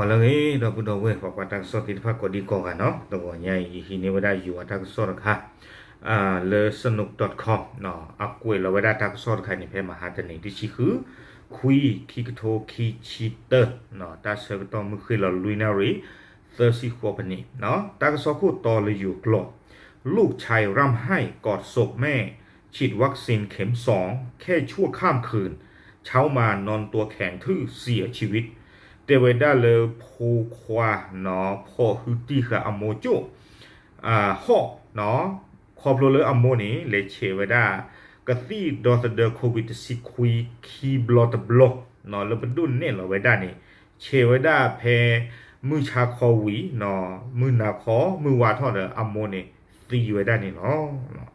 ပှၤလၢအဂ့ၤ ဒီပုၢ်ဒီဝဲၢ် ပှၤကွၢ်တၢ်ကစီၣ်သ့ၣ်တဖၣ်ကိးဒံကိးဂၤနီၤ, တဂီၤညါအံၤ ယဟံးန့ၢ်ဝဲဒၣ်ယိၤအတၢ်ကစီၣ်တခါ လၢ Snow dot com နီၤ, အကွဲးလီၤဝဲဒၣ်တၢ်ကစီၣ်တခါန့ၣ် ဖဲမဟါတနံၤ တဆံဃု ခွံ ခံကထိခံဆံတၢ တၢ်ဆၢကတီၢ်မုၢ်ဃ့ၢ်လီၤလွံၢ်နၣ်ရံၣ် သၢဆံဃိးပနံးနီၤ, တၢ်ကစီၣ်ခိၣ်တီလၢယိၤကျိာ် ลูกชายร่ำไห้กอดศพแม่ ฉีดวัคซีนเข็มสอง แค่ชั่วข้ามคืน เช้ามานอนตัวแข็งทื่อเสียชีวิต တဲဝဲဒၣ်လၢဖိခွါနီၤ ဖီၣ်ဟုတံၢ်ဃာ်အမိၢ်ကၠိၣ် ဟီၣ်နီၤ, ခီဖျိလၢအမိၢ်န့ၣ် လဲၤဆဲးဝဲဒၣ် ကသံၣ်ဒီသဒၢ COVID တဆံခွံ ခံဘျီတဘျီနီၤ လၢပဒိၣ်နဲၣ်လီၤဝဲဒၣ်န့ၣ် ဆဲးဝဲဒၣ်ဖဲ မုၢ်ဆါခီဝံၤနီၤ, မုၢ်နၤခီ မုၢ်ဝါထီၣ်ဒီး အမိၢ်န့ၣ်သံဝဲဒၣ်န့ၣ်လီၤ.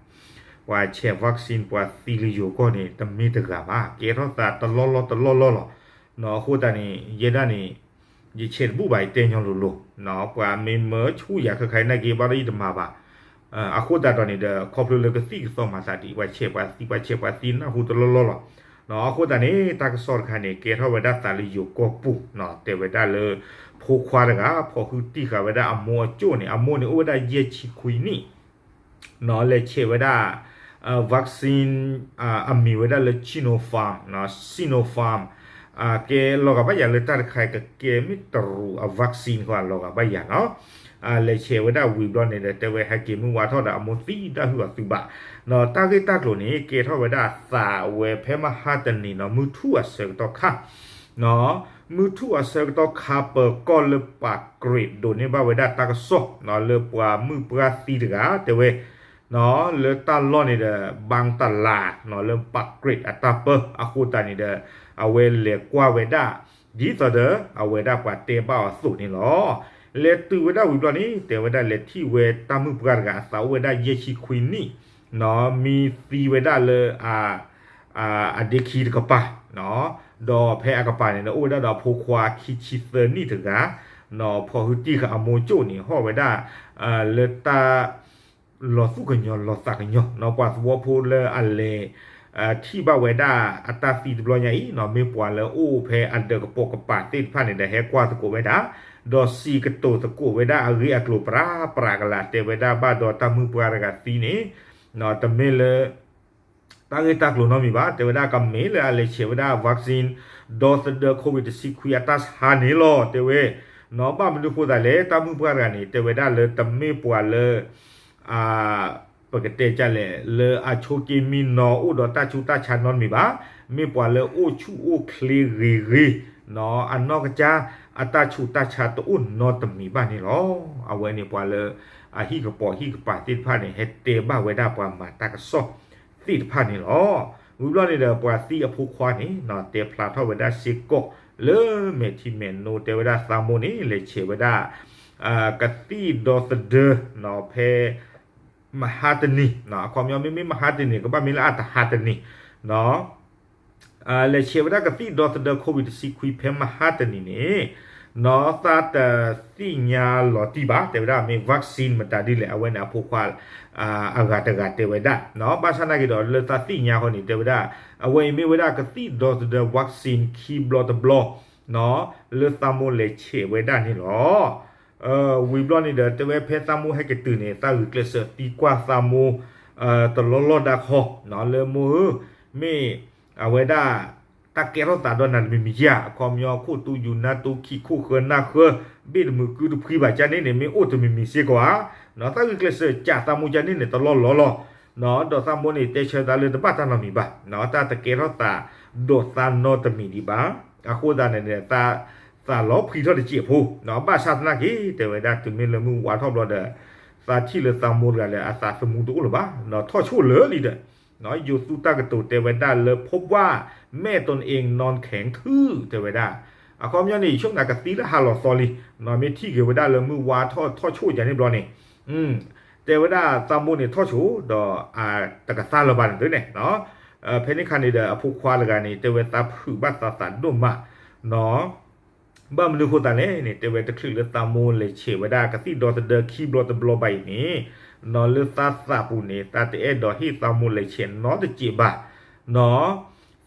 ပှၤဆဲး vaccine ပှၤသံလၢယိၤကီၢ်န့ၣ် တမ့ၢ်တဂၤဘၣ်, ကဲထီၣ်သးတလီၢ်လီၢ်တလီၢ်လီၢ်လီၤ. အဃိသတးန့ၣ် ယဲဒၣ်န့ၣ် ယဆဲးတဘူၣ်ဘၣ် ယတဲညီလိၤလိၤ, ပှၤမ့ၢ်မၢဆူၣ်ယၤခဲခါအံၤနာ်က့ ဘၣ်ဒီးယတမၤဘၣ်. အဃိသတးဒီးန့ၣ်ဒီး ခီဖျိလၢကသံၣ်ကသီမၤသးဒ် ပှၤဆဲးပှၤသံ ပှၤဆဲးပှၤသံ နၢ်ဟူတလီၢ်လီၢ်လီၤ. အဃိသတးန့ၣ် တၢ်ကစီၣ်တခါန့ၣ် ကဲထီၣ်ဝဲဒၣ်သးလၢယိၤကီၢ်ပူၤနီၤ, တဲဝဲဒၣ်လၢ ဖိခွါတဂၤ ဖီၣ်ဟုတံၢ်ဃာ်ဝဲဒၣ်အမိၢ်အကၠိၣ်န့ၣ်, အမိၢ်န့ၣ် အိၣ်ဝဲဒၣ်ယဲၢ်ဆံခွံနံၣ်နီၤ, လဲၤဆဲးဝဲဒၣ် vaccine အမံၤဝဲဒၣ်လၢ Sinopharm နီၤ, Sinopharm ကဲလီၤဂာ်ဘၣ်ယၤလၢတၢ်တခါအံၤ ကကဲမ့ၢ်တရူးအ vaccine ဃီ လီၤဂာ်ဘၣ်ယၤနီၤ. လဲၤဆဲးဝဲဒၣ်ဝံၤဘျီန့ၣ်ဒီး တဲဝဲဟဲက့ၤမုၢ်ဝါထီၣ်ဒီး အမိၢ်သံဒၣ်ဟုၣ်အီၤသုဘၣ်နီၤ. တၢ်ဂ့ၢ်တၢ်ကျိၤန့ၣ် ကဲထီၣ်ဝဲဒၣ်သးဝဲဖဲမဟါတနံၤနီၤ, မုၢ်ထူၣ်အဆၢကတီၢ်ခါနီၤ, မုၢ်ထူၣ်အဆၢကတီၢ်ခါ ပၢၤကီၢ်လၢ ပာ်ကြိတ် ဒိးန့ၢ်ဘၣ်ဝဲဒၣ်တၢ်ကစီၣ်နီၤ, လၢပှၤမုၣ်ပှၢ်သံတဂၤ တဲဝဲ လၢတၢ်လီၢ်န့ၣ်ဒီး ဘၣ်တလးနီၤ, လၢ ပာ်ကြိတ် အတၢ်ပၢ အဃိသတးန့ၣ်ဒီး အဝဲလဲၤကွၢ်ဝဲဒၣ် ဒ်သိးဒီး အဝဲဒၣ်ပှၤတဲဘၣ်အီၤအသိးန့ၣ်လီၤ. လဲၤတုၤဝဲဒၣ်ဝံၤဘျီန့ၣ် တဲဝဲဒၣ်လဲၤထံၣ်ဝဲတၢ်မုၣ်ပှၢ်တဂၤ အသးအိၣ်ဝဲဒၣ်ယဲၢ်ဆံခွံနံၣ်နီၤ, မံသံဝဲဒၣ်လၢ အဒ့ခံတကပၤနီၤ, ဒီးဖဲအကပၤန့ၣ်ဒီး အိၣ်ဝဲဒၣ်ဒီးအဖိခွါခံဆံသၢနံၣ်တဂၤနီၤ, ဖီၣ်ဟုတံၢ်ဃာ်အမိၢ်ကၠိၣ်န့ၣ် ဟီၣ်ဝဲဒၣ် လၢတၢ် လီၤသူၣ်ကညီၤလီၤသးကညီၤနီၤ, ပှၤသဝီဖိလၢအလဲၤ ထံၣ်ဘၣ်ဝဲဒၣ်အတၢ်သံတဘျီညါအံၤနီၤ, မ့ၢ်ပှၤလၢအိၣ်ဖဲအဒၢးကပိာ်ကပၤသ့ၣ်တဖၣ်န့ၣ်ဒီး ဟဲကွၢ်သကိးဝဲဒၣ်, ဒီးစံးကတိၤသကိးဝဲဒၣ်အဂ့ၢ်အကျိၤပြးပြးကလာ်, တဲဝဲဒၣ်ဘၣ်ဒီးတၢ်မုၣ်ပှၢ်တဂၤသံန့ၣ် တမ့ၢ်လၢ တၢ်ဂ့ၢ်တၢ်ကျိၤနီတမံၤဘၣ်, တဲဝဲဒၣ်ကမ့ၢ်လၢအလဲၤဆဲးဝဲဒၣ် vaccine ဒီသဒၢ COVID တဆံခွံအတၢ်ဆါန့ၣ်လီၤ, တဲဝဲနီၤ. ဘၣ်မနုၤဃိသတးလဲၣ်, တၢ်မုၣ်ပှၢ်တဂၤန့ၣ် တဲဝဲဒၣ်လၢတမ့ၢ်ပှၤလၢ ပကတဲဒ်လဲၣ် လၢအဆိးက့မံနီၤ အိၣ်ဒီးတၢ်ဆူးတၢ်ဆါနီတမံၤဘၣ်, မ့ၢ်ပှၤလၢအိၣ်ဆူၣ်အိၣ်ချ့ဂ့ၤဂ့ၤနီၤ, အနီၢ်ကစၢ်အတၢ်ဆူးတၢ်ဆါတအိၣ်နီတမံၤဘၣ်န့ၣ်လီၤ. အဝဲန့ၣ်ပှၤလၢအဟံၣ်ကပိာ်ဟံၣ်ကပၤသ့ၣ်တဖၣ်န့ၣ် ဟဲတဲဘၣ်ဝဲဒၣ်ပှၤမၤတၢ်ကစီၣ်သ့ၣ်တဖၣ်န့ၣ်လီၤ. ဝံၤဘျီန့ၣ်ဒီး ပှၤသံအဖိခွါန့ၣ်နီၤ တဲဖျါထီၣ်ဝဲဒၣ်စ့ၢ်ကီး လၢမဲာ်ထံမဲာ်နိ တဲဝဲဒၣ်သးမိၢ်န့ၣ် လဲၤဆဲးဝဲဒၣ် ကသံၣ်ဒီသဒၢနီၤ ဖဲ မဟါတနံၤနီၤ, အခီပညီမ့မ့ၢ်မဟါတနံၤ ကဘၣ်မ့ၢ်လၢအတဟါတနံၤနီၤ, လဲၤဆဲးဝဲဒၣ်ကသံၣ်ဒီသဒၢ COVID တဆံခွံ ဖဲမဟါတနံၤန့ၣ် နီၤ သးတသ့ၣ်ညါလီၤတံၢ်ဘၣ်, တဲဝဲဒၣ်မ့ၢ် vaccine မတၤဒ်လဲၣ်, အဝဲန့ၣ်အဖိခွါ အဂၤတဂၤတဲဝဲဒၣ်နီၤ. ဘၣ်ဆၣ်နာ်က့ဒီး လၢသးသ့ၣ်ညါဃီန့ၣ် တဲဝဲဒၣ် အဝဲအံၤမ့ၢ်ဝဲဒၣ်ကသံၣ်ဒီသဒၢ vaccine ခံဘျီတဘျီနီၤ လၢသးမိၢ်လဲၤဆဲးဝဲဒၣ်န့ၣ်လီၤ. ဝံၤဘျီန့ၣ်ဒီး တဲဝဲဖဲသးမိၢ်ဟဲက့ၤတုၤန့ၣ် သးဂုာ်ကျဲးစၢးသံကွၢ်သးမိၢ် တလီၢ်လီၢ်ဒၣ်ခီနီၤ, လၢမိၢ်ဧၢ, မ့ၢ်အဝဲဒၣ် တၢ်ကဲထီၣ်သးဒီးနၤတမံၤမံၤဧါ, အခီပညီ ခိၣ်တူယူၤနါတူခံး ခိၣ်ဃၢနၢ်ဃၢ ဘ့ၣ်တမုာ်ကုတဖှံဘၣ် ကန့ၣ်န့ၣ် မ့ၢ်အိၣ်တမံၤမံၤစ့ၢ်ကီးဧါနီၤ, သးဂုာ်ကျဲးစၢးကးသးမိၢ်ကန့ၣ်န့ၣ် တလီၢ်လီၢ်လီၤနီၤ. ဒီးသးမိၢ်န့ၣ် တဲဆၢသးလၢတဘၣ်တၢ်နီတမံၤဘၣ်နီၤ, တၢ်တကဲထီၣ်သးဒီးသးနီတမံၤဒံးဘၣ်. အဃိသတးန့ၣ် သး သးလီၤဖှံထီၣ်တစဲးဖိနီၤ, ဘၣ်ဆၣ်သနာ်က့ တဲဝဲဒၣ်တုၤမ့ၢ်လၢမုၢ်ဝါထီၣ်ဘျီဒီး သးထံၣ်လၢသးမိၢ်တဂၤလၢအသးသမူတအိၣ်လၢၤဘၣ်နီၤ, ထီၣ်ဆိၣ်လၢာ်လံဒီး ယိၤသူတၢ်ကတိၤတဲဝဲဒၣ်လၢ พบว่าแม่ตนเองนอนแข็งทื่อ တဲဝဲဒၣ်, အခီပညီန့ၣ် ယဆိကမိၣ်နၤကသံလၢဟါလီၤသီလံနီၤ, မ့ၢ်ထံၣ်က့ၤဝဲဒၣ်လၢမုၢ်ဝါထီၣ်ထီၣ်ဆိၣ်ယၤန့ၣ်ဘျီန့ၣ် တဲဝဲဒၣ်သးမိၢ်န့ၣ်ထီၣ်ဆိၣ်ဒီး အတကသါလၢၤဘၣ်န့ၣ်သုန့ၣ်နီၤ. ဖဲန့ၣ်ခါန့ၣ်ဒီး အဖိခွါတဂၤန့ၣ် တဲဝဲသးဖုးဘၣ်သးသးဒိၣ်မးနီၤ. ဘၣ်မနုၤဃိသးလဲၣ်န့ၣ် တဲဝဲတချုးလၢသးမိၢ်လဲၤဆဲးဝဲဒၣ်ကသံၣ်ဒီသဒၢခံဘျီတဘျီဘၣ်အံၤန့ၣ် နီၤ လၢသးသးပူၤန့ၣ် သးတအဲၣ်ဒိးဟ့ၣ်သးမိၢ်လဲၤဆဲးနီတစဲးဘၣ်နီၤ.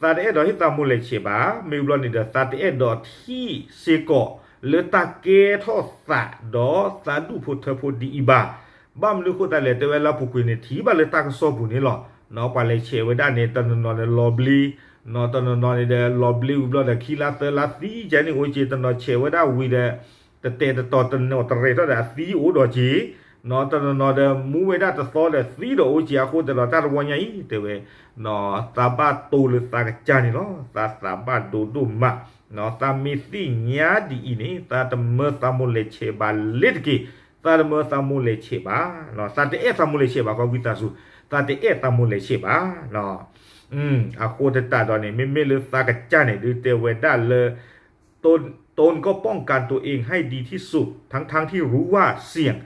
သးတအဲၣ်ဒိးဟ့ၣ်သးမိၢ်လဲၤဆဲးဘၣ်, မ့ၢ်ဘျီန့ၣ်ဒီး သးတအဲၣ်ဒိးထံၣ်စ့ၢ်ကီး လၢတၢ်ကဲထီၣ်သးဒီးသးဒူၣ်ဖိထၢဖိဒ်အံၤဘၣ်. ဘၣ်မနုၤအဃိသတးလဲၣ် တဲဝဲလၢအပူၤကွံာ်န့ၣ် ထံၣ်ဘၣ်လၢတၢ်ကစီၣ်ပူၤန့ၣ်လီၤ. ပှၤလဲၤဆဲးဝဲဒၣ်န့ၣ် တနီၤနီၤန့ၣ်လီၤဘျ့, တနီၤနီၤန့ၣ်ဒီး လီၤဘျ့ဝံၤဘျီဒီး ခံလါသၢလါသံကန့ၣ်အိၣ်က့ၤ, တနီၤဆဲးဝဲဒၣ်ဝံၤဒီး တတဲာ်တတီၤတနီၤတရဲၣ်ထီၣ်ဒီးအသံအိၣ်ဒီးက့ၤ, တနီၤနီၤဒီး မူဝဲဒၣ်တသီဒီးသံဒီးအိၣ်က့ၤ. အဃိသတးဒီး တၢ်တဝီညါအံၤ တဲဝဲ သးဘၣ်တိၢ်လၢသးကစၢ်န့ၣ်လီၤ. သးသးဘၣ်ဒိဒိၣ်မး, သးမ့ၢ်သ့ၣ်ညါဒ်အံၤန့ၣ် သးတမၢသးမိၢ်လဲၤဆဲးဘၣ်လ့ၤတက့ၢ်. သးတမၢသးမိၢ်လဲၤဆဲးဘၣ်, သးတအဲၣ်သးမိၢ်လဲၤဆဲးဘၣ် ကီၢ်ဝံသးစူၤ, သးတအဲၣ်သးမိၢ်လဲၤဆဲးဘၣ်. အဃိသတးဒီးန့ၣ် မ့မ့ၢ်လၢသးကစၢ်န့ၣ် ဒုးတဲဝဲဒၣ်လၢ ตนก็ป้องกันตัวเองให้ดีที่สุด ทั้งๆที่รู้ว่าเสี่ยง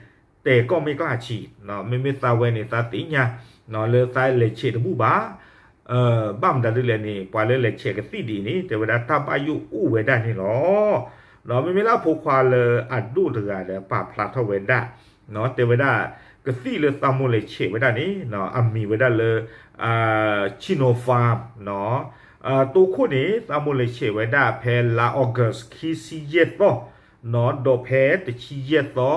แต่ก็ไม่กล้าฉีด မ့မ့ၢ်သးဝဲန့ၣ် သးသ့ၣ်ညါ လၢသးလဲၤဆဲးတဘူၣ်ဘၣ်. ဘၣ်မတၤဒ်လဲၣ်န့ၣ် ပှၤလၢလဲၤဆဲးကသံၣ်ဒ်အံၤန့ၣ် တဲဝဲဒၣ်တၢ်ဘၣ်ယိၣ်အိၣ်ဝဲဒၣ်န့ၣ်လီၤ. မ့မ့ၢ်လၢအဖိခွါလၢအဒိၣ်တဂၤဒီးပာ်ဖျါထီၣ်ဝဲဒၣ် တဲဝဲဒၣ် ကသံၣ်လၢသးမိၢ်လဲၤဆဲးဝဲဒၣ်န့ၣ် အမံၤဝဲဒၣ်လၢ Sinopharm တိခိၣ်န့ၣ် သးမိၢ်လဲၤဆဲးဝဲဒၣ်ဖဲလါ August ခံဆံယဲၢ်သီ ဒီးဖဲတဆံယဲၢ်သီ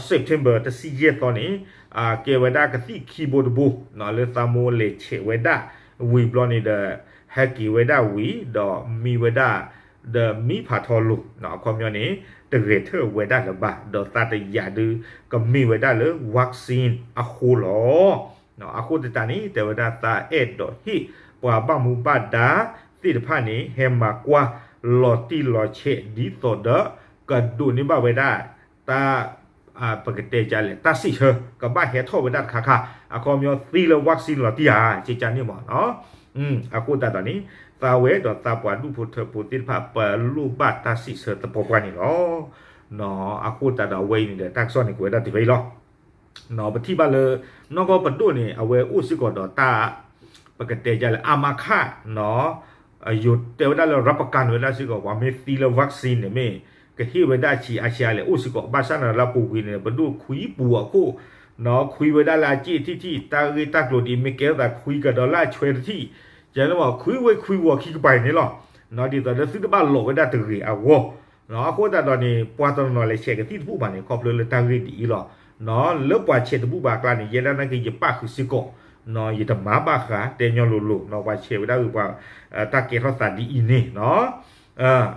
September တဆံယဲၢ်သီန့ၣ် ကဲဝဲဒၣ်ကသံၣ်ခံဘိတဘိ လၢသးမိၢ်လဲၤဆဲးဝဲဒၣ်ဝံၤဘျီန့ၣ်ဒီး ဟဲက့ၤဝဲဒၣ်ဝံၤ ဒီးမံဝဲဒၣ် ဒီးမံဖးထီလိၤ အခီပညီန့ၣ် တဂဲၤထၢၣ်ဝဲဒၣ်လၢၤဘၣ် ဒီးသးတယာ်ဒုးကမ့ၢ်ဝဲဒၣ်လၢ vaccine အဃိလီၤ. အဃိသတးန့ၣ် တဲဝဲဒၣ်သးအဲၣ်ဒိးဟ့ၣ်ပှၤဘၣ်မူဘၣ်ဒါသ့ၣ်တဖၣ်န့ၣ် ဟဲမၤကွၢ်လီၤတံၢ်လီၤဆဲးဒ်သိးဒီး ကဒိးန့ၢ်ဘၣ်ဝဲဒၣ် တၢ် ပကတဲဒ်လဲၣ် တၢ်စံးဆၢ ကဘၣ်ဟဲထီၣ်ဝဲဒၣ်တခါခါ အခီပညီသံလၢ vaccine လီၤတံၢ်ဧါ ကကန့ၣ်မး အဃိသတးဒီးန့ၣ် သးဝဲဒီးသးပှၤဒူၣ်ဖိထၢဖိသ့ၣ်တဖၣ် ပလိၣ်ဘၣ်တၢ်စံးဆၢသပှၢ်ပှၢ်န့ၣ်လီၤ. အဃိသတးဒီးအဝဲအံၤန့ၣ်ဒီး တၢ်ကစီၣ်န့ၣ်ကွဲးဝဲဒၣ်တုၤဖဲအံၤလီၤ. ပထံၣ်ဘၣ်လၢ နီၢ်ကီၢ်ပဒိၣ်န့ၣ် အဝဲအိၣ်စ့ၢ်ကီးဒီးတၢ် ပကတဲဒ်လဲၣ် အမခ ယိၤတဲဝဲဒၣ်လၢ ရပကၢ်န့ၣ်ဝဲဒၣ်စ့ၢ်ကီး ပှၤမ့ၢ်သံလၢ vaccine န့ၣ်မ့ၢ် ကဟ့ၣ်ဝဲဒၣ်ဆံးအါဆံးအါလဲၣ် အိၣ်စ့ၢ်ကီး ဘၣ်ဆၣ်န့ၣ်လၢအပူၤကွံာ်န့ၣ် ပဒိၣ်ခွံပူၤအခိၣ် ခွံဝဲဒၣ်လၢအစ့ၣ်ထံၣ်ထံၣ် တၢ်ဂ့ၢ်တၢ်ကျိၤဒ်အံၤ မ့ၢ်ကဲထီၣ်သးခွံကဒီးလၢအဆွဲတထံၣ် ကဲန့ၣ်မး ခွံဝဲခွံဝီၤခံကပၤအံၤန့ၣ်လီၤ. ဒ်သိးလၢသုတဘၣ်လိးဝဲဒၣ်တဂ့ၤအဂီၢ် အဃိသတးဒီးန့ၣ် ပှၤတနီၤနီၤလဲၤဆဲးကသံၣ်တဘူၣ်ဘၣ်န့ၣ် ခီဖျိလၢတၢ်ဂ့ၢ်ဒ်အံၤလီၤ. လၢပှၤဆဲးတဘူၣ်ဘၣ်အကျါန့ၣ် ယဲဒၣ်နာ်က့ ယပၣ်ဃုာ်စ့ၢ်ကီး ယတမၤဘၣ်ဃး တဲညီလိၤလိၤ ပှၤဆဲးဝဲဒၣ်ဂ့ၢ်ပှၤ တၢ်ကဲထီၣ်သးဒ်အံၤန့ၣ်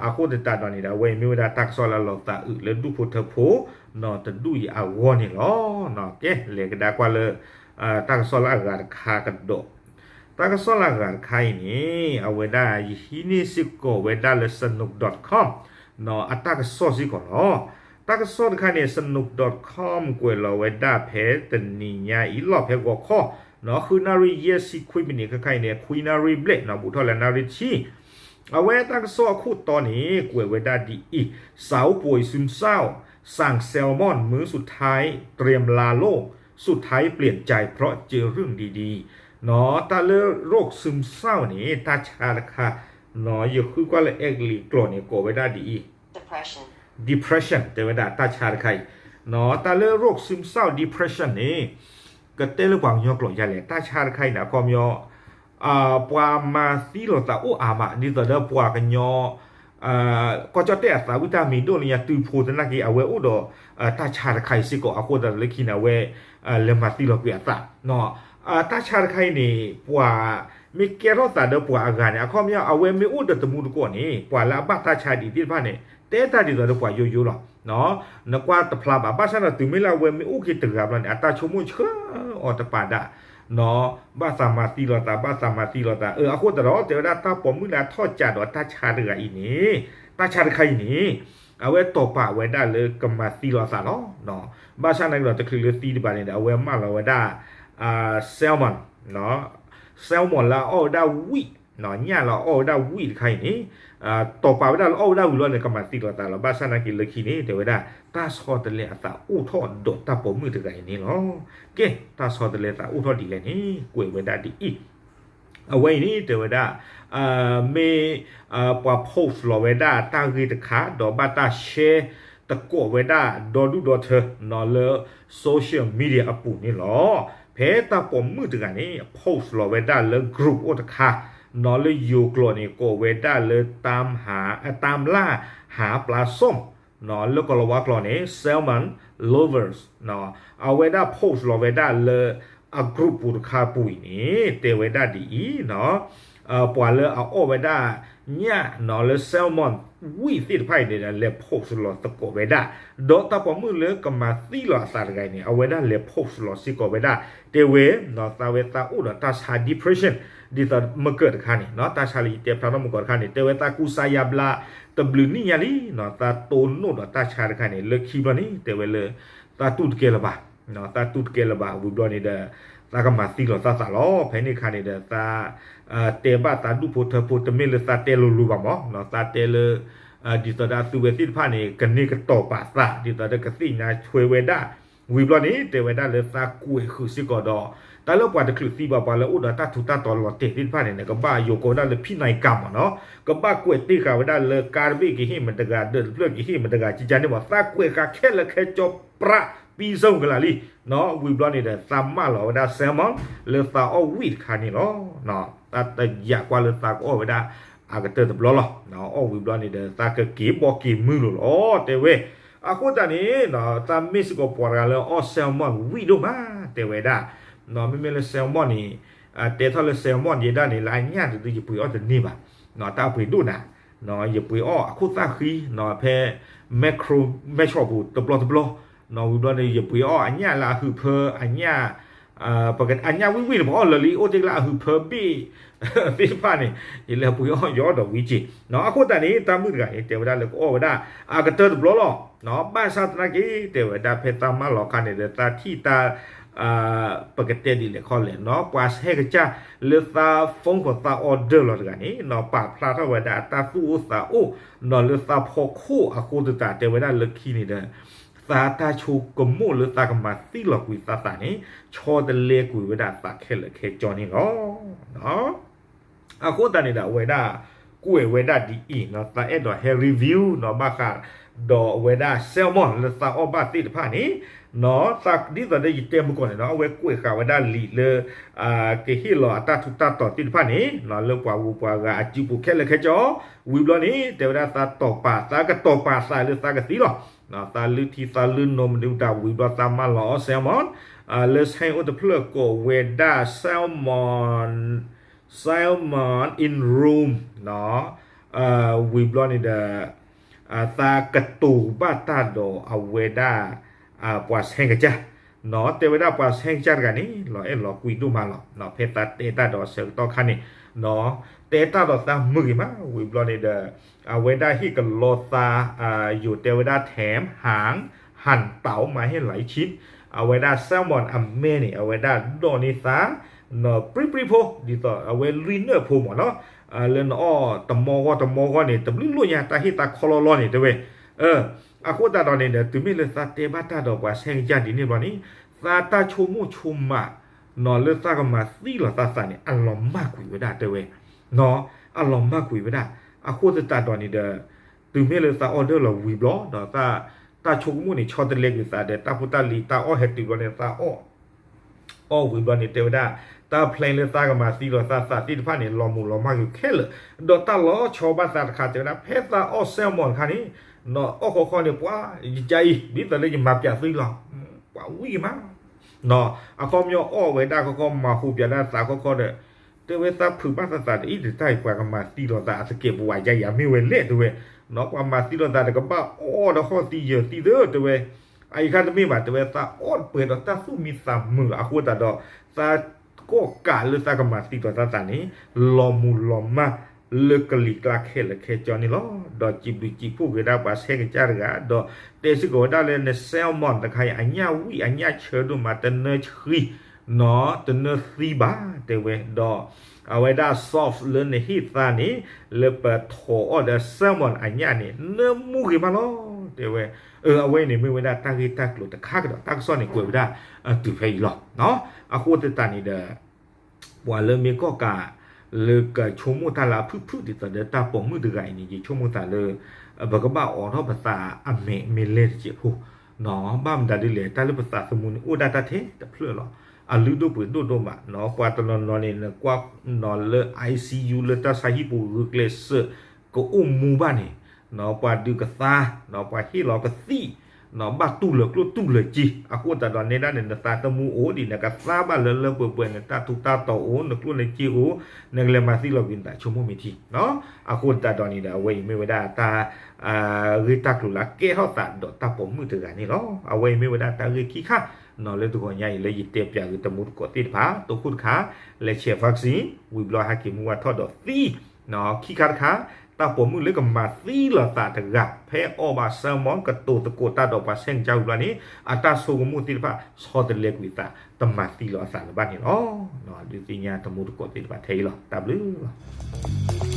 အဃိသတးဒီးန့ၣ်ဒီး အဝဲအံၤမ့ၢ်ဝဲဒၣ်တၢ်ကစီၣ်လၢလီၤသးအုးလၢဒူၣ်ဖိထၢဖိ တဒူၣ်အံၤအဂီၢ်န့ၣ်လီၤ. ကဲ လဲၤကဒါကွၢ်လၢ တၢ်ကစီၣ်လၢအဂၤတခါကဒီး တၢ်ကစီၣ်လၢအဂၤတခါအံၤန့ၣ် အဝဲဒၣ်ယဟံးန့ၢ်စ့ၢ်ကီးဝဲဒၣ်လၢ Sanook dot com အတၢ်ကစီၣ်စ့ၢ်ကီးလီၤ. တၢ်ကစီၣ်တခါန့ၣ် Sanook dot com ကွဲးလီၤဝဲဒၣ်ဖဲတနံၤညါအံၤလီၤ ဖဲဂီၤခီ ဃုနၣ်ရံၣ်ယဲၢ်ဆံခွံမံးနံး ခဲခါအံၤန့ၣ် ခွံနၣ်ရံၣ်ဘျဲၣ် ဘူးထီၣ်လၢနၣ်ရံၣ်ဆံ အဝဲတၢ်ကစီၣ်အခိၣ်တီန့ၣ် ကွဲးဝဲဒၣ်ဒ်အံၤ สาวป่วยซึมเศร้าสั่งแซลมอนมื้อสุดท้าย เตรียมลาโลก สุดท้ายเปลี่ยนใจเพราะเจอเรื่องดีๆ တၢ်လၢ โรคซึมเศร้า န့ၣ် တၢ်ဆါတခါ ယဃုကွၢ်လၢအဲကလံးကျိာ်န့ၣ် ကိးဝဲဒၣ်ဒ်အံၤ depression တဲဝဲဒၣ်တၢ်ဆါတခါအံၤ တၢ်လၢ โรคซึมเศร้า depression န့ၣ် ကတဲလၢပှၤကညီကျိာ်ယါလဲၣ် တၢ်ဆါတခါအံၤန့ၣ် အခီပညီ ပှၤမၤသံလိာ်သးအိၣ်အါမး ဒ်သိးဒီးပှၤကညီ ကီၢ်ကၠီၣ်တဲၣ်အသးဝံၣ်တၢ်မံၤဒိၣ်လၢညါတုၤဖိသနာ်က့ အဝဲအိၣ်ဒီး တၢ်ဆါတခါအံၤစ့ၢ်ကီး အဃိသတးလၢခံန့ၣ် အဝဲ လဲၤမၤသံလီၤကွံာ်အသး တၢ်ဆါတခါအံၤန့ၣ် ပှၤမ့ၢ်ကဲထီၣ်သးဒီးပှၤအဂၤန့ၣ် အခီပညီ အဝဲမ့ၢ်အိၣ်ဒီးတမူတကိးန့ၣ် ပှၤလၢအဘၣ်တၢ်ဆါဒ်အံၤသ့ၣ်တဖၣ်န့ၣ် တဲတၢ်ဒ်သိးဒီးပှၤယိယိလီၤ. နကွၢ်တဖျါဘၣ် ဘၣ်ဆၣ်ဒီးတုၤမ့ၢ်လၢအဝဲမ့ၢ်အိၣ်က့ၤတဂၤဘျီန့ၣ် အတၢ်ဆိကမိၣ်ဆှၢအီၤတပာ်ဒၣ် ဘၣ်သးမၤသံလိာ်သး ဘၣ်သးမၤသံလိာ်သး အဃိသတးဒီး တဲဝဲဒၣ်တၢ်ပိာ်မုၣ်လၢအထီၣ်ကးဒီးတၢ်ဆါတဂၤအံၤန့ၣ် တၢ်ဆါတခါအံၤန့ၣ် အဝဲတီၢ်ပာ်ဝဲဒၣ်လၢကမၤသံလိာ်သးလီၤ. ဘၣ်ဆၣ်နာ်က့ဒီးတချုးလၢသံတဘၣ်န့ၣ်ဒီး အဝဲမၢလီၤဝဲဒၣ် salmon salmon လၢအအီၣ်ဝဲဒၣ်ဝံၣ် ညၣ်လၢအအီၣ်ဝဲဒၣ်ဝံၣ်တခါအံၤန့ၣ် တီၢ်ပာ်ဝဲဒၣ်လၢအီၣ်ဝဲဒၣ်ဝံၣ်လီၤန့ၣ် ကမၤသံလိာ်သးလီၤ. ဘၣ်ဆၣ်နာ်က့လၢခံန့ၣ် တဲဝဲဒၣ် တၢ်ဆီတလဲအသးအိၣ်ထီၣ်ဒီးတၢ်ပိာ်မုၣ်တဂၤအံၤန့ၣ်လီၤ. ကဲ တၢ်ဆီတလဲသးအိၣ်ထီၣ်ဒ်လဲၣ်န့ၣ် ကွဲးဝဲဒၣ်ဒ်အံၤ အဝဲအံၤန့ၣ် တဲဝဲဒၣ် မ့ၢ် ပှၤ post လီၤဝဲဒၣ်တၢ်ဂ့ၢ်တခါ ဒီးဘၣ်တၢ် share သကိးဝဲဒၣ်ဒီဒူၣ်ဒီထၢ လၢ social media အပူၤန့ၣ်လီၤ. ဖဲတၢ်ပိာ်မုၣ်တဂၤန့ၣ် post လီၤဝဲဒၣ်လၢ group အိၣ်တခါ နီၢ်လၢယိၤကျိာ်န့ၣ် ကိးဝဲဒၣ်လၢ ตามหา เอ่อ ตามล่าหาปลาส้ม နီၢ်လၢကီၢ်လၤဝါကျိာ်န့ၣ် salmon lovers နီၢ် အဝဲဒၣ် post လီၤဝဲဒၣ်လၢအ group ပူၤတခါပူၤအံၤန့ၣ် တဲဝဲဒၣ်ဒ်အံၤ နီၢ် ပှၤလၢအအီၣ်ဝဲဒၣ်ညၣ် နီၢ်လၢ salmon ဝံၣ်သ့ၣ်တဖၣ်အံၤန့ၣ်ဒီး လဲၤ post လီၤသကိးဝဲဒၣ် ဒီးတၢ်ပိာ်မုၣ်လၢကမၤသံလီၤအသးတဂၤအံၤန့ၣ် အဝဲဒၣ်လဲၤ post လီၤစ့ၢ်ကီးဝဲဒၣ် တဲဝဲ နီၢ် သးဝဲသးအိၣ်ဒီးတၢ်ဆါ depression ဒ်သိးမုၢ်ကၢၢ်တခါန့ၣ် နီၢ် တၢ်ဆါလၢယတဲဖျါထီၣ်မုၢ်ကီၢ်တခါန့ၣ် တဲဝဲသးကူစါယါဘျါ တဘျုးနံၣ်ညါလံ နီၢ် သးတိၢ်နီၣ်ဒီးတၢ်ဆါတခါန့ၣ် လၢခံဘျီန့ၣ် တဲဝဲလၢ သးတူၢ်တကဲလၢၤဘၣ် သးတူၢ်တကဲလၢၤဘၣ် ဝံၤဘျီန့ၣ်ဒီး သးကမၤသံလီၤသးသးလီၤ ဖဲန့ၣ်အခါန့ၣ်ဒီး သး တဲဘၣ်သးဒူၣ်ဖိထၢဖိ တမ့ၢ်လၢသးတဲလိၤလိၤဘၣ်မး နီၢ် သးတဲလၢ ဒ်သိးဒီးအသုဝဲသ့ၣ်တဖၣ်န့ၣ် ကန့ၢ်ကတီၤပာ်သး ဒ်သိးဒီးကသ့ၣ်ညါထွဲဝဲဒၣ် ဝံၤဘျီန့ၣ် တဲဝဲဒၣ်လၢသးကွဲးဃုာ်စ့ၢ်ကီးဒီး တၢ်လၢပှၤတချုးသံဘၣ် ပှၤလၢအိၣ်ဒီးတၢ်ထူးတၢ်တီၤလီၤတဲာ်သ့ၣ်တဖၣ်န့ၣ် နကဘၣ်ယိၤကိးဝဲဒၣ်လၢ ဖံးနံၤကၣ်မး နီၢ် ကဘၣ်ကွဲးတ့ၢ်ဃာ်ဝဲဒၣ်လၢ ကါတဘ့ၣ်ကဟ့ၣ်မတဂၤ ဒၢးတဖျၢၣ်ကဟ့ၣ်မတဂၤ ကကန့ၣ်မး သးကွဲးဃာ်ခဲလၢာ်ခဲဆ့ ပြး ပံစုကလးလံ နီၢ် ဝံၤဘျီန့ၣ်ဒီး သးမၢလီၤဝဲဒၣ် salmon လၢသးအီၣ်ဝံၣ်တခါန့ၣ်လီၤ သးတယာ်ကွၢ်လၢသးကအီၣ်ဝဲဒၣ် အကတၢၢ်တဘျီလီၤ အီၣ်ဝံၤဘျီန့ၣ်ဒီး သးကက့ၤဘီက့ၤမုၢ်လီၤလီၤ တဲဝဲ အဃိသတးန့ၣ် သးမ့ၢ်စ့ၢ်ကီးပှၤတဂၤလၢအီၣ် salmon ဝံၣ်ဒိၣ်မး တဲဝဲဒၣ် မ့မ့ၢ်လၢ salmon န့ၣ် တဲထီၣ်လၢ salmon ယဲဒၣ်န့ၣ် လၢအညၣ်တဒု ယပှ့ၤအီၣ်တန့ၢ်ဘၣ် တၢ်ပှ့ၤဒိၣ်နၤ ယပှ့ၤအီၣ်အခိၣ်သၣ်ဃံ ဖဲ Macro မဲဆီးပူၤတဘျီတဘျီ ဝံၤဘျီန့ၣ် ယပှ့ၤအီၣ်အညၣ်လၢအဟုးဖၢအညၣ် အညၣ်ဝံၣ်ဝံၣ်န့ၣ် ပှၤအီၣ်လၢာ်လံ အိၣ်တ့ၢ်လၢအဟုးဖၢဘ့ၣ်သ့ၣ်တဖၣ်န့ၣ် ယလဲၤပှ့ၤအီၣ်ယအီၣ်ဒီးဝံၤက့ၤ အဃိသတးန့ၣ် တၢ်မုၣ်တဂၤန့ၣ် တဲဝဲဒၣ်လၢကအီၣ်ဝဲဒၣ် အကတၢၢ်တဘျီလီၤ ဘၣ်ဆၣ်သနာ်က့ တဲဝဲဒၣ်ဖဲသးမၢလီၤအခါန့ၣ်ဒီး သးထံၣ်တၢ် ပကတဲဒ်လဲၣ်ခီလဲၣ် ပှၤဆဲးကစၢ်လၢသး phone ဃီသး order လီၤတဂၤန့ၣ် ပာ်ဖျါထီၣ်ဝဲဒၣ်အတၢ်သူၣ်အိၣ်သးအိၣ် လၢသးဖီခိၣ်အဃိသတး တဲဝဲဒၣ်လၢခံန့ၣ်ဒီး သးတၢ်ဆိကမိၣ်လၢသးကမၤသံလီၤကွံာ်သးသးန့ၣ် ဆီတလဲကွံာ်ဝဲဒၣ်သးခဲလၢာ်ခဲဆ့န့ၣ်လီၤ အဃိသတးန့ၣ်ဒီး အဝဲဒၣ်ကွဲးဝဲဒၣ်ဒ်အံၤ သးအဲၣ်ဒိးဟဲ review နီၢ်ဘၣ်ဃးဒီးအဝဲဒၣ် salmon လၢသးအီၣ်ဘၣ်သ့ၣ်တဖၣ်န့ၣ် ဒ်သိးဒီးယတဲမုၢ်ကီၢ်န့ၣ်ဒီး အဝဲကွဲးဃာ်ဝဲဒၣ်လံာ်လၢ ကဟ့ၣ်လီၤအတၢ်ထူးတၢ်တီၤသ့ၣ်တဖၣ်န့ၣ် လၢပှၤဂုၤပှၤဂၤအစုပူၤခဲလၢာ်ခဲဆ့ ဝံၤဘျီန့ၣ် တဲဝဲဒၣ်သးတီၤပာ် သးကတီၤပာ်သးလၢသးကသံလီၤ သးလုၢ်ထံသးလုၢ်နိမနုၤတၢ်ဝံၤဘျီသးမၢလီၤအီၣ် salmon လၢဆဲအိၣ်တဖျၢၣ်ကိးဝဲဒၣ် salmon salmon in room ဝံၤဘျီန့ၣ်ဒီး သးကတိၤဘၣ်တၢ်ဒီးအဝဲဒၣ် ပှၤဆဲးကစၢ် နီၢ် တဲဝဲဒၣ်ပှၤဆဲးကစၢ်တဂၤန့ၣ် လီၤအဲၣ်လီၤကွံဒိၣ်မးလီၤ ဖဲသးတဲတၢ်ဒီးဆၢကတီၢ်ခါန့ၣ် နီၢ် တဲတၢ်ဒီးသးမုာ်ဂ့ၤမး ဝံၤဘျီန့ၣ်ဒီး အဝဲဒၣ်ဟ့ၣ်ကလီသး ယိၤတဲဝဲဒၣ် แถมหางหั่นเต๋ามาให้หลายชิ้น အဝဲဒၣ် salmon အမဲန့ၣ် အဝဲဒၣ်ဒိးန့ၢ်သး နီၢ် ပြံပြံဖိ ဒ်သိးအဝဲလွံၢ်နၢၣ်ဖိမ့ၢ်နီၢ် လၢနအီၣ်တမီၢ်ဂီၢ်တမီၢ်ဂီၢ်န့ၣ် တဘျုးလိၣ်ညါ တၢ်ဟ့ၣ်သးခီလီလီန့ၣ် တဲဝဲ အဃိသတးဒီးန့ၣ်ဒီး တုၤမ့ၢ်လၢသးတဲဘၣ်တၢ်ဒီးပှၤဆဲးကစၢ်ဒ်န့ၣ်ဘျီန့ၣ် သးတၢ်ဆိကမိၣ်ဆိကမး နီၢ် လၢသးကမၤသံလီၤသးသးန့ၣ် အလီၤမၢ်ကွံာ်ဝဲဒၣ် တဲဝဲ နီၢ် အလီၤမၢ်ကွံာ်ဝဲဒၣ် အဃိသတးဒီးန့ၣ်ဒီး တုၤမ့ၢ်လၢသး order လီၤဝံၤဘျီ ဒီးသးတၢ်ဆိကမိၣ်န့ၣ် ဆီတလဲကွံာ်သးဒီး တၢ်ဖိတၢ်လံၤတၢ်အီၣ်ဟဲတုၤဘျီန့ၣ် သးအီၣ် အီၣ်ဝံၤဘျီန့ၣ် တဲဝဲဒၣ် တၢ် plan လၢသးကမၤသံလီၤသးသးသ့ၣ်တဖၣ်န့ၣ် လီၤမုၢ်လီၤမၢ်ကွံာ်ခဲလၢာ် ဒီးတၢ်လီၤဆီဘၣ်သးတခါ တဲဝဲဒၣ် ဖဲသးအီၣ် salmon တခါန့ၣ် နီၢ် အီၣ်ခီခီန့ၣ် ပှၤ ယကအံၤ ဒ်သိးလၢယမၤပျးသုလီၤ ပှၤဝံၣ်မး နီၢ် အခီပညီအီၣ်ဝဲဒၣ်ခီခီ မၤဟူးပျးဒၣ်သးခီခီဒီး တဲဝဲသးဖုးဘၣ်သးသးဒ်အံၤ တၢ်အံၤပှၤကမၤသံလီၤသးအသကဲးပဝးယါယၤမ့ၢ်ဝဲလဲၣ် တဲဝဲ နီၢ် ပှၤမၤသံလီၤသးဒီးကဘၣ်အီၣ်ဒီးဟီၣ်သံယၢၤသံသၢ တဲဝဲ အအံၤခါတမ့ၢ်ဘၣ် တဲဝဲ သးအီၣ်ပှဲၤဒီးတၢ်သူၣ်မံသးမုာ်လီၤ အဃိသတးဒီး သးကီၣ်ကးလၢသးကမၤသံလီၤသးသးန့ၣ် လီၤမုၢ်လီၤမၢ်လၢကလံၤကျါခဲလၢာ်ခဲဆ့န့ၣ်လီၤ. ဒီးစံးဘျုးစံးဖှိၣ်က့ၤဒၣ်ပှၤဆဲးကစၢ်တဂၤ ဒီးတဲစ့ၢ်ကီးဝဲဒၣ်လၢန salmon တခါအံၤ အညၣ်ဝံၣ်အညၣ်ဆၢဒိၣ်မး တနၢဆှံ နီၢ် တနၢသံဘၣ် တဲဝဲ ဒီး အဝဲဒၣ် sauce လၢနဟ့ၣ်သးန့ၣ် လၢပထိးအီၣ်ဒီး salmon အညၣ်န့ၣ် နၢမူဂ့ၤမးလီၤ တဲဝဲ အဝဲန့ၣ်မ့ၢ်ဝဲဒၣ်တၢ်ဂ့ၢ်တၢ်ကျိၤတခါကဒီး တၢ်ကစီၣ်န့ၣ်ကွဲးဝဲဒၣ် တုၤဖဲအံၤလီၤ. အဃိသတးန့ၣ်ဒီး ပှၤလၢမ့ၢ်ကီၣ်ကး လၢကဆိကမိၣ်တၢ်လၢအဖုၣ်ဖုၣ်ဒ်သိးဒီးတၢ်ပိာ်မုၣ်တဂၤအံၤန့ၣ် ယဆိကမိၣ်သးလၢ ပကဘၣ်အိးထီၣ်ပသးအမဲာ်မ့ၢ်လဲၣ်တစဲးဖိ ဘၣ်မတၤဒ်လဲၣ် တၢ်လၢပသးသမူန့ၣ် အိၣ်ဒၣ်တၢ်ထဲတဖျၢၣ်လီၤ. အလုၢ်ဒိၣ်ပှ့ၤဒိၣ်ဒိၣ်မး, ပှၤတနီၤနီၤန့ၣ် နကွၢ်လၢ ICU လၢတၢ်ဆါဟံၣ်ပူၤဂုာ်ကျဲးစၢး ကအိၣ်မူဘၣ်န့ၣ်, ပှၤဒုးကသါ, ပှၤဟ့ၣ်လီၤကသံၣ်, ဘၣ်တူၢ်လၢာ်ကျိၣ်တူၢ်လၢာ်စ့, အဃိသတးဒီးနဲဒၣ်န့ၣ် နသးသမူအိၣ်ဒံး နကသါဘၣ်လၢလၢပှဲၤပှဲၤ နတၢ်ထူးတၢ်တီၤအိၣ် နကျိၣ်နစ့အိၣ်, နကလဲၤမၤသံလီၤကွံာ်နသးဆိကမိၣ်မ့ၢ်ထံ အဃိသတးဒီးန့ၣ်ဒီး အဝဲအံၤမ့ၢ်ဝဲဒၣ်တၢ် ဂ့ၢ်တၢ်ကျိၤလၢအကဲထီၣ်သးဒီးတၢ်ပိာ်မုၣ်တဂၤန့ၣ်လီၤ. အဝဲအံၤမ့ၢ်ဝဲဒၣ်တၢ်ဂ့ၢ်ခံခါ လၢတဂီၤညါအံၤလၢယတဲပၠးဂ့ၤတမူတကိးသ့ၣ်တဖၣ်, တိခိၣ်တခါ, လဲၤဆဲး vaccine, ဝံၤဘျီဟဲက့ၤမူဝဲထီၣ်ဒီးသံ, ခံခါတခါ, တၢ်ပိာ်မုၣ်လၢကမၤသံလီၤသးတဂၤ ဖဲအီၣ်ဘၣ်ဆၢမီၢ် ကတိၤသကိးတၢ်ဒီးပှၤဆဲးကစၢ်ဝံၤဘျီန့ၣ် အတၢ်ဆိကမိၣ်သ့ၣ်တဖၣ် ဆီတလဲကွံာ်သး တမၤသံလီၤအသးလၢၤဘၣ်န့ၣ်လီၤ. ဒုးသ့ၣ်ညါတမူတကိးသ့ၣ်တဖၣ်ထဲအံၤလီၤ. တၢ်ဘျုးလီၤ.